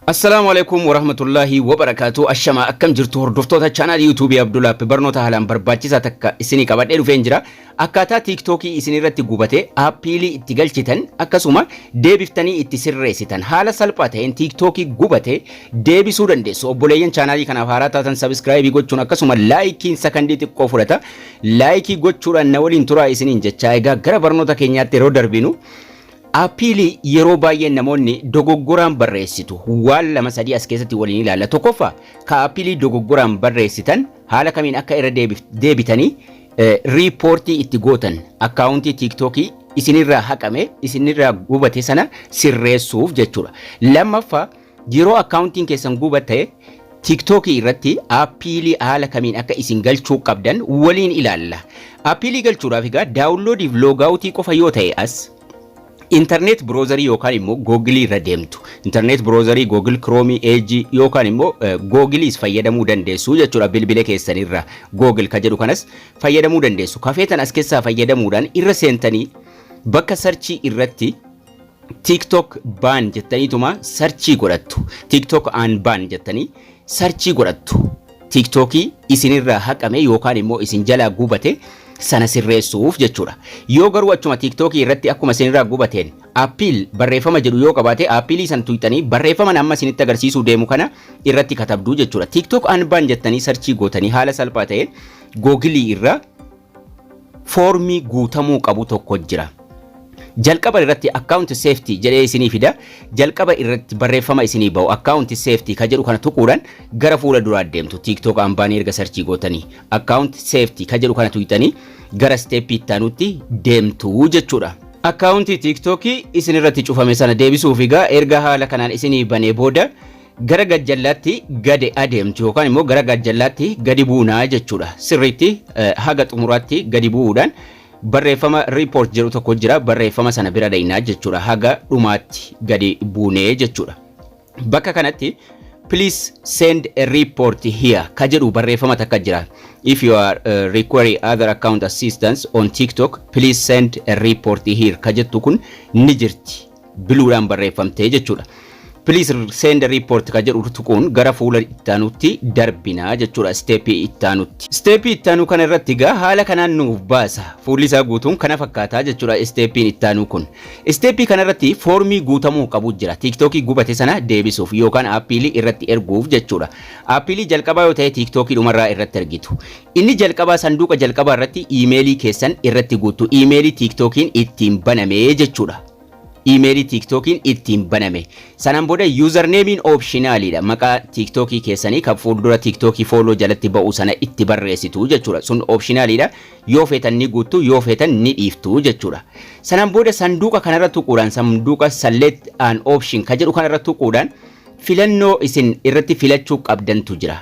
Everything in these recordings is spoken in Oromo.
Assalaamu alaikum warahmatullaahi wabarakaatu. Ashama, akkam jirtu hordoftoota chaanaal yuutuubii Abdulaap? Barnoota haalaan barbaachisaa takka isinii qabadhee dhufeen jira. Akkaataa tiiktookii isin irratti gubate appealii itti galchitan, akkasuma deebiftanii itti sirreessitan, haala salphaa ta'een tiiktookii gubate deebisuu dandeessu. Obboleeyyan chaanaalii kanaaf haaraa taatan subscribe gochuun, akkasuma likeiin sakandii xiqqoo fudhata. Like gochuudhaan na waliin turaa isiniin jechaa, egaa gara barnoota keenyaatti yeroo darbinu, appealii yeroo baay'ee namoonni dogoggoraan barreessitu waan lama sadii as keessatti waliin ilaalla. Tokkoffaa, ka appealii dogoggoraan barreessitan haala kamiin akka irra deebitanii report itti gootan, akkaawuntii tiiktookii isinirraa haqame, isinirraa gubate sana sirreessuuf jechuudha. Lammaffaa, yeroo akkaawuntiin keessan gubate tiiktookii irratti appealii haala kamiin akka isin galchuu qabdan waliin ilaalla. Appealii galchuudhaaf egaa downloadiif logout qofa yoo ta'e, as internet browser yookaan immoo googilii irra deemtu. Internet browser, Google Chrome, Edge yookaan immoo googiliis fayyadamuu dandeessu jechuudha. Bilbila keessanirra Google ka jedhu kanas fayyadamuu dandeessu. Kafeetan as keessaa fayyadamuudhaan irra seentanii bakka search irratti TikTok ban jettaniituma search godhattu. TikTok unban jettanii search godhattu. Tiiktookii isinirraa haqame yookaan immoo isin jalaa gubate sana sirreessuuf jechuudha. Yoo garuu achuma tiiktookii irratti akkuma isinirraa gubateen appeal barreeffama jedhu yoo qabaate, appealii san tuqxanii barreeffama amma isinitti agarsiisuu deemu kana irratti katabduu jechuudha. TikTok unban jettanii search gootanii haala salphaa ta'een googilii irra foormii guutamuu qabu tokko jira. Jalqaba irratti account safety jedhee isinii fida. Jalqaba irratti barreeffama isinii bahu account safety ka jedhu kana tuquudhaan gara fuula duraa deemtu. TikTok unbanii erga search gootanii account safety ka jedhu kana tuqxanii gara step itti aanutti deemtu jechuudha. Akkaawuntii tiiktookii isin irratti cufame sana deebisuuf egaa erga haala kanaan isinii banee booda gara gajjallaatti gadi adeemtu yookaan immoo gara gajjallaatti gadi buunaa jechuudha. Sirriitti haga xumuraatti gadi bu'uudhaan barreeffama report jedhu tokko jira, barreeffama sana bira dhaynaa jechuudha, haga dhumaatti gadi buunee jechuudha. Bakka kanatti "Please send a report here" ka jedhu barreeffama takka jira. "If you are requiring other account assistance on TikTok, please send a report here" ka jettu kun ni jirti. Bluedhaan barreeffamtee jechuudha. "Please send a report" ka jedhu tuquun gara fuula ittaanutti darbinaa jechuudha, step ittaanutti. Step ittaanuu kana irratti egaa haala kanaan nuuf baasa. Fuulli isaa guutuun kana fakkaataa jechuudha stepiin ittaanuu kun. Step kana irratti foormii guutamuu qabu jira. Tiiktookii gubate sana deebisuuf yookaan appealii irratti erguuf jechuudha. Appealii jalqabaa yoo ta'e tiiktookii dhumarraa irratti ergitu. Inni jalqabaa sanduuqa jalqabaa irratti iimeelii keessan irratti guutu. Iimeelii tiiktookiin ittiin banamee jechuudha. Iimeelii tiiktookiin ittiin baname. Sanaan booda usernameiin optionaliidha. Maqaa tiiktookii keessanii kan fuuldura tiiktookii follow jalatti ba'u sana itti barreessitu jechuudha. Sun optionaliidha. Yoo feetan ni guuttu, yoo feetan ni dhiiftu jechuudha. Sanaan booda sanduuqa kanarra tuquudhaan, sanduuqa "select an option" ka jedhu kanarra tuquudhaan filannoo isin irratti filachuu qabdantu jira.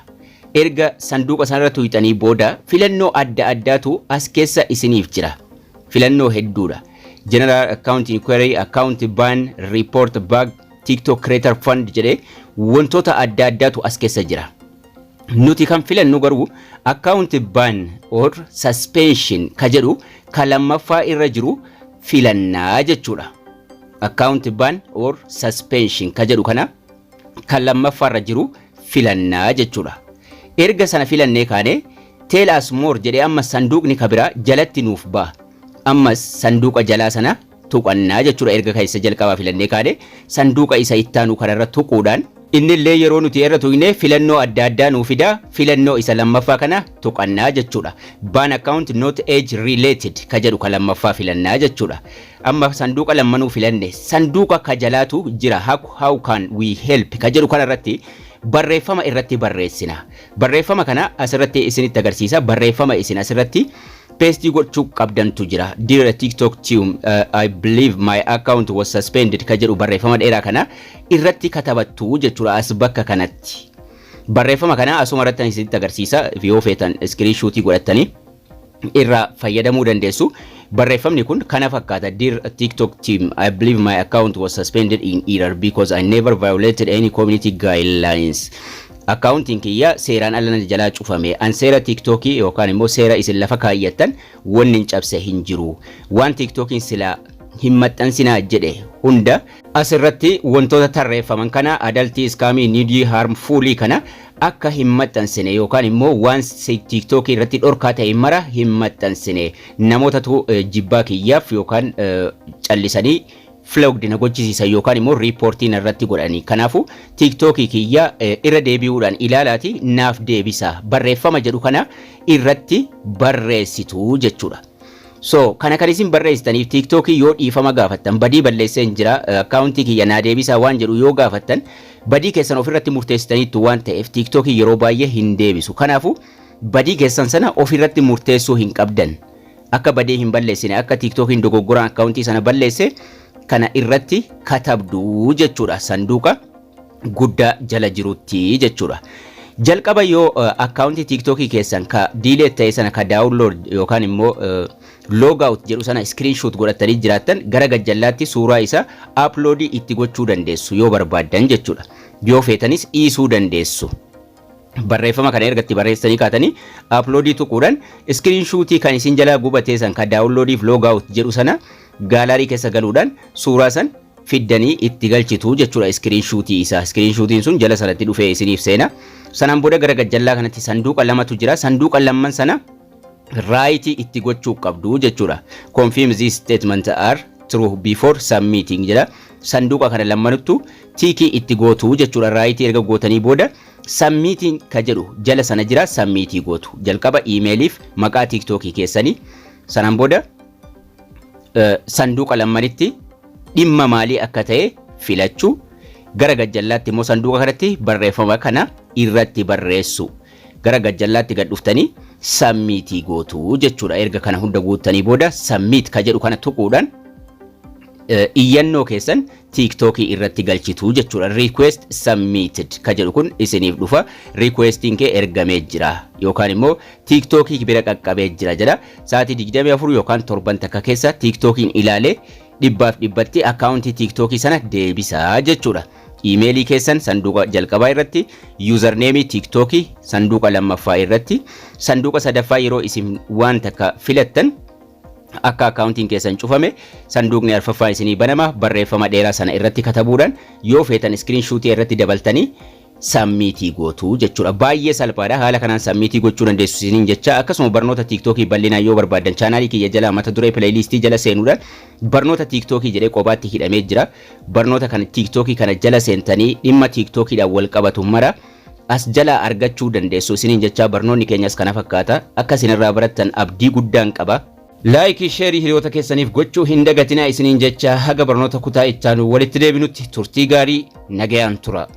Erga sanduuqa sanarra tuqxanii booda filannoo adda addaatu as keessa isiniif jira. Filannoo hedduudha. General account inquiry, account ban, report bug, TikTok creator fund jedhee wantoota adda addaatu as keessa jira. Nuti kan filannu garuu account ban or suspension ka jedhu ka lammaffaa irra jiru filannaa jechuudha. Account ban or suspension ka jedhu kana kan lammaffaa irra jiru filannaa jechuudha. Erga sana filannee kaane, "Tell us more" jedhee amma sanduuqni ka biraa jalatti nuuf ba'a. Ammas sanduuqa jalaa sana tuqannaa jechuudha. Erga keessa jalqabaa filannee kaane, sanduuqa isa ittaanu kanarra tuquudhaan innillee yeroo nuti irra tuqne filannoo adda addaa nuu fida. Filannoo isa lammaffaa kana tuqannaa jechuudha. "Ban account not age related" ka jedhu ka lammaffaa filannaa jechuudha. Amma sanduuqa lammanuu filanne, sanduuqa ka jalaatu jira. "How can we help" ka jedhu kanarratti barreeffama irratti barreessina. Barreeffama kana asirratti isinitti agarsiisa. Barreeffama isin asirratti paste gochuu qabdantu jira. "Dear TikTok team, I believe my account was suspended" ka jedhu barreeffama dheeraa kana irratti katabattu jechuudha as bakka kanatti. Barreeffama kana asuma irratti isinitti agarsiisa. Yoo feetan screenshot godhattanii irraa fayyadamuu dandeessu. Barreeffamni kun kana fakkaata. "Dear TikTok team, I believe my account was suspended in error because I never violated any community guidelines. Akkaawuntiin kiyya seeraan ala na jalaa cufame. An seera TikTokii yookaan immoo seera isin lafa kaayyattan wanni hin cabse hin jiru. Waan TikTokiin silaa Hin maxxansinaa jedhe hunda asirratti wantoota tarreeffaman kana, adult, scam, nude, harmful kana akka hin maxxansine yookaan immoo waan TikTokii irratti dhorkaa ta'e mara hin maxxansine, namootatu jibbaa kiyyaaf yookaan callisanii flagged na gochisiisan yookaan immoo report irratti godhanii, kanaafuu TikTokii kiyya irra deebi'uudhaan ilaalaati naaf deebisa barreeffama jedhu kana irratti barreessitu jechuudha. So kana kan isin barreessitaniif, TikTokii yoo dhiifama gaafattan, badii balleessee hin jira, akkaawuntii kiyya naa deebisaa waan jedhu yoo gaafattan, badii keessan ofirratti murteessitaniittu waan ta'eef TikTokii yeroo baay'ee hin deebisu. Kanaafuu badii keessan sana ofirratti murteessuu hin qabdan. Akka badii hin balleessine, akka TikTokiin dogoggoraan akkaawuntii sana balleesse kana irratti katabdu jechuudha, sanduuqa guddaa jala jirutti jechuudha. Jalqaba yoo akkaawuntii TikTokii keessan ka delete ta'e sana, ka download yookaan immoo logout jedhu sana screenshot godhatanii jiraattan, gara gajjallaatti suuraa isaa upload itti gochuu dandeessu yoo barbaaddan jechuudha. Yoo feetanis dhiisuu dandeessu. Barreeffama kana ergatti barreessanii kaatanii upload tuquudhaan screenshot kan isin jalaa gubatee san, ka downloadiif logout jedhu sana, gallery keessa galuudhaan suuraa san fiddanii itti galchitu jechuudha screenshot isaa. Screenshotiin sun jala sanatti dhufee isiniif seena. Sanaan booda gara gajjallaa kanatti sanduuqa lamatu jira. Sanduuqa lamman sana right itti gochuu qabdu jechuudha. "Confirm this statement are true before submitting" jedha. Sanduuqa kana lammanuttu tick itti gootu jechuudha. Right erga gootanii booda submitting ka jedhu jala sana jira, submit gootu. Jalqaba iimeeliif maqaa TikTokii keessanii, sanaan booda sanduuqa lammanitti dhimma maalii akka ta'e filachuu, gara gajjallaatti immoo sanduuqa kanatti barreeffama kana irratti barreessu, gara gajjallaatti gad dhuftanii submit gootu jechuudha. Erga kana hunda guuttanii booda submit ka jedhu kana tuquudhaan iyyannoo keessan TikTokii irratti galchitu jechuudha. "Request submitted" ka jedhu kun isiniif dhufa. Requestiin kee ergamee jira yookaan immoo TikTokii bira qaqqabee jira jedha. Sa'aatii 24 yookaan torban takka keessa TikTokiin ilaalee dhibbaaf dhibbatti akkaawuntii TikTokii sana deebisaa jechuudha. Iimeelii keessan sanduuqa jalqabaa irratti, username TikTokii sanduuqa lammaffaa irratti, sanduuqa sadaffaa yeroo isin waan takka filattan akka akkaawuntiin keessan cufame sanduuqni arfaffaan isinii banama. Barreeffama dheeraa sana irratti katabuudhaan, yoo feetan screenshot irratti dabaltanii submit gootu jechuudha. Baay'ee salphaadha. Haala kanaan submit gochuu dandeessu isiniin jecha. Akkasuma barnoota TikTokii bal'inaan yoo barbaaddan, chaanaalii kiyya jala mata duree playlist jala seenuudhaan barnoota TikTokii jedhee kophaatti hidhamee jira. Barnoota kana TikTokii kana jala seentanii dhimma TikTokiidhaan wal qabatu mara as jalaa argachuu dandeessu isiniin jecha. Barnoonni keenyas kana fakkaata. Akka isinirraa barattan abdii guddaan qaba. Like, share hiriyoota keessaniif gochuu hin dagatinaa isiniin jecha. Haga barnoota kutaa ittaanu walitti deebinutti turtii gaarii, nagayaan tura.